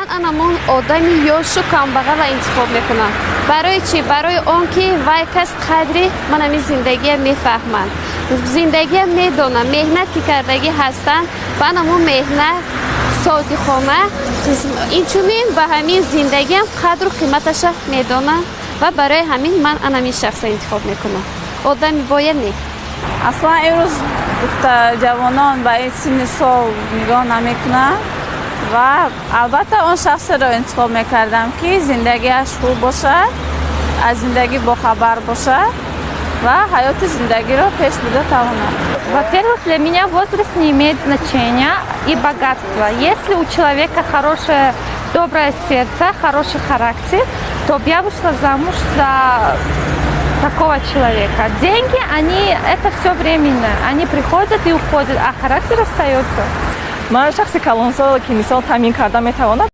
Ман анамон одами ёшу камбағала интихоб мекунам. Барои чӣ? Барои он ки вай кас қадри ман ҳамин зиндагия мефаҳманд, зиндагия медонам, меҳнат ки кардагӣ ҳастанд ва анамон меҳнат содиқона, инчунин ба ҳамин зиндагиам қадру қиматаша медонам ва барои ҳамин ман анамин шахса интихоб мекунам. Одами боя не. Аслан имрӯз ҷавонон ба ин синни сол нигоҳ намекунанд ва албатта он шахсеро интихоб мекардам, ки зиндагиаш хуб бошад, аз зиндагӣ бохабар бошад ва ҳаёти зиндагиро пеш бурда тавонад. Во-первых, для меня возраст не имеет значения и богатство. Если у человека хорошее, доброе сердце, хороший характер, то я вышла замуж за такого человека. Деньги, они, это все временно. Они приходят и уходят, а характер остается. Ман шахси калонсоле, ки мисол таъмин карда метавонад.